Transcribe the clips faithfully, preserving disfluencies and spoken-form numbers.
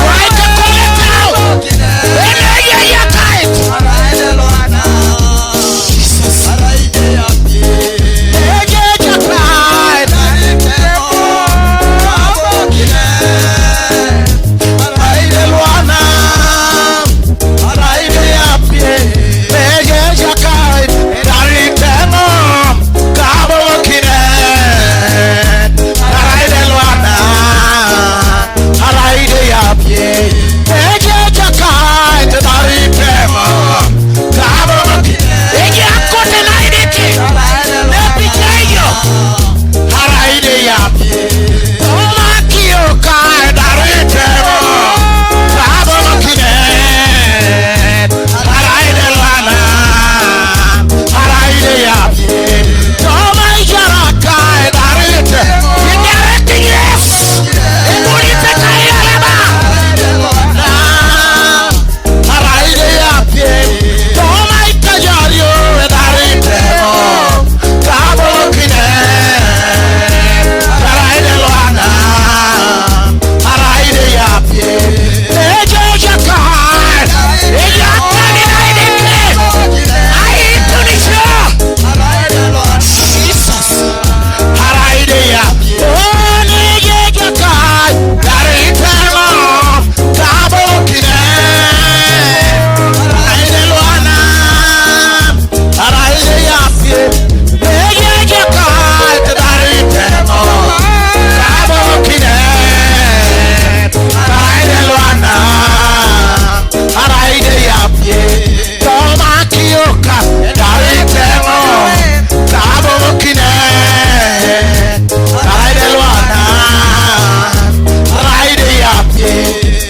Waike kore tao. Ene ye yakait. Jesus. Ene ye yakait. Araide Luana. Araide yapie. Ene ye yakait. Dari teng'o. Kabo kine. Araide Luana. Araide yapie. Eje jaka ete dari teng'o. Kabo kine. Eje akote na ideke. Ne pitejo. Araide yapie. Oma kio ka dari teng'o. Kabo kine. Araide Luana. Araide yapie. Toma ijara kai darit. Idarit yes. Iburite kai araba. Araide yapie. Toma ikajario darit. Kabo kine. Araide Luana. Araide yapie. Eje jaka. Eje akani na ideke. Ai tunisho. Jesus. Araide yapie. One eje jaka. Dari teng'o. Kabo kine. Araide Luana. Araide yapie. Eje jaka te dari teng'o. Kabo kine. Araide Luana. Araide yapie. Toma kio ka dari teng'o. Kabo kine. Araide Luana. Araide yapie.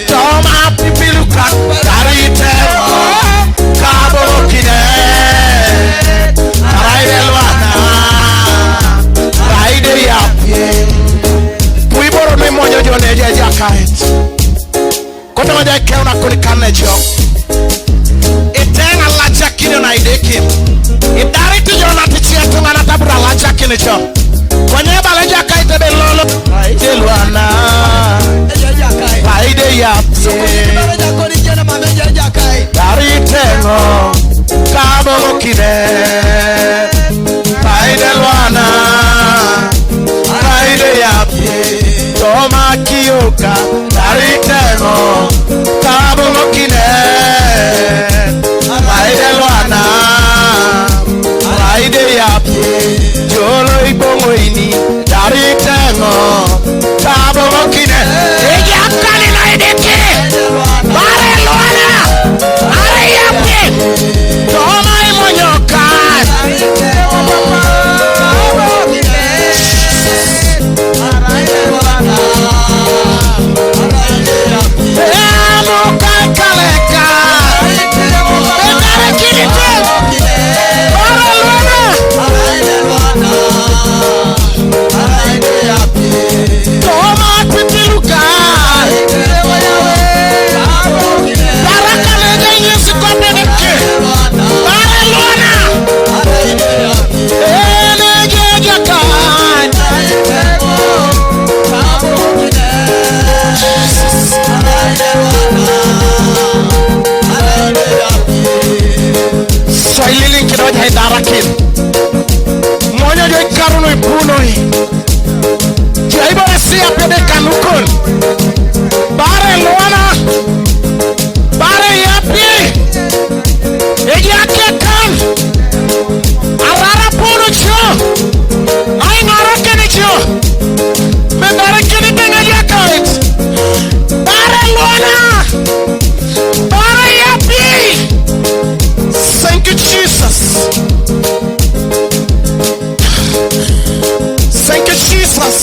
Toma pipilukan dari teng'o. Kabo kine. Araide Luana. Araide yapie. Kuiboro ne monyo jone je jakait. Kote ma jakeu na kuni kane jo. Iteng'a lacha kine na ideke. Idari ti jo na ti chie tung'ana tabura lacha kine jo. Konye bale jaka itebe lolo. Araide Luana. Araide yapie. Dari teng'o. Kabo kine. Araide Luana. Araide yapie. Toma kio ka. Dari teng'o. Kabo kine. Araide Luana. Araide yapie. Jolo ibong'o ini. Dari teng'o. Kabo kine. Eje akani na ideke. Bare Luana. Are yapie. Toma imonyo kai. Emo kai kaleka. Edare kini te. Bare Luana. Toma titiluka. Baraka na eje Yesu kwa beneke. Bare Luana. Ene je jaka. Jesus. Swahili linki doja idara kin. Monyo jo ikaruno ipunoi. Jaiba sia pede kanukon. Bare Luana. Bare yapie. Eje akekan. Arara pono cho. Ai ngara kene cho. Me bare kene tenga yakait. Bare Luana. Bara yapie. Thank you, Jesus. Thank you, Jesus.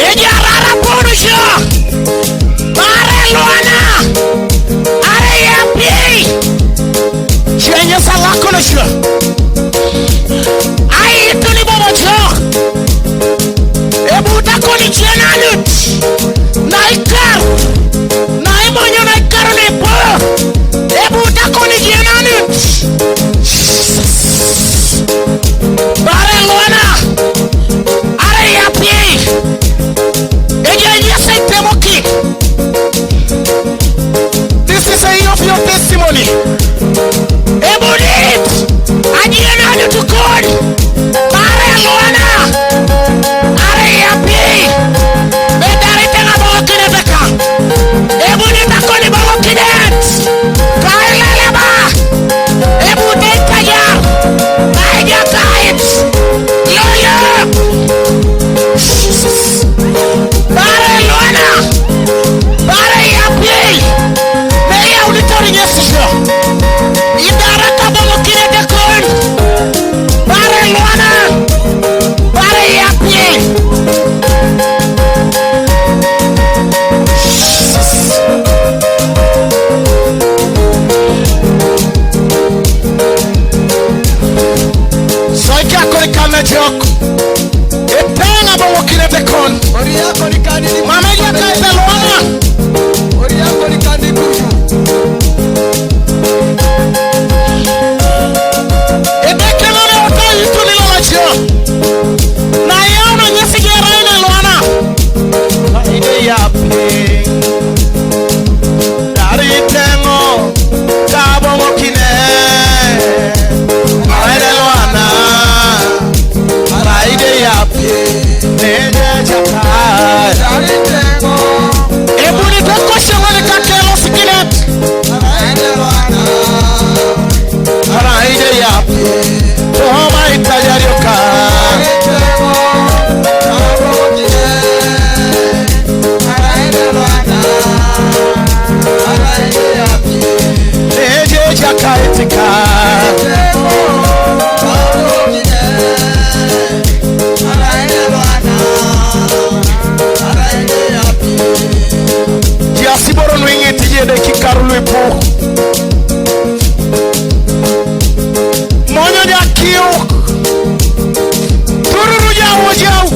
Eje arara pono cho. Bare Luana. Are yapie. Chenye salako no cho. Ai tuni bobo cho. Ebuta koni chenanut. Naikar. Naimonyo naikar ni po. Ebuta koni chenanut. Bare Luana. Are yapie. Ebuni te koshe ng'ole ka kelo sikinet. Araide ya. Tohoma itajarioka. Eje jakaitika. Ji asiboro nwing'i tije de kikaru lwipu. Monyo jakiu. Tururu jawo jau.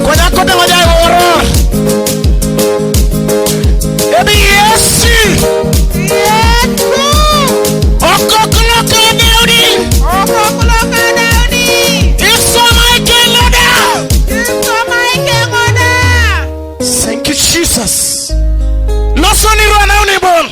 Konya kote ma jawo ora. Ebi Yesu. Yesu. Okoklo ka Daudi. Okoklo ka Daudi. Iso ma ikengoda. Iso ma ikengoda. Thank you, Jesus. Loso ni rwana unibon.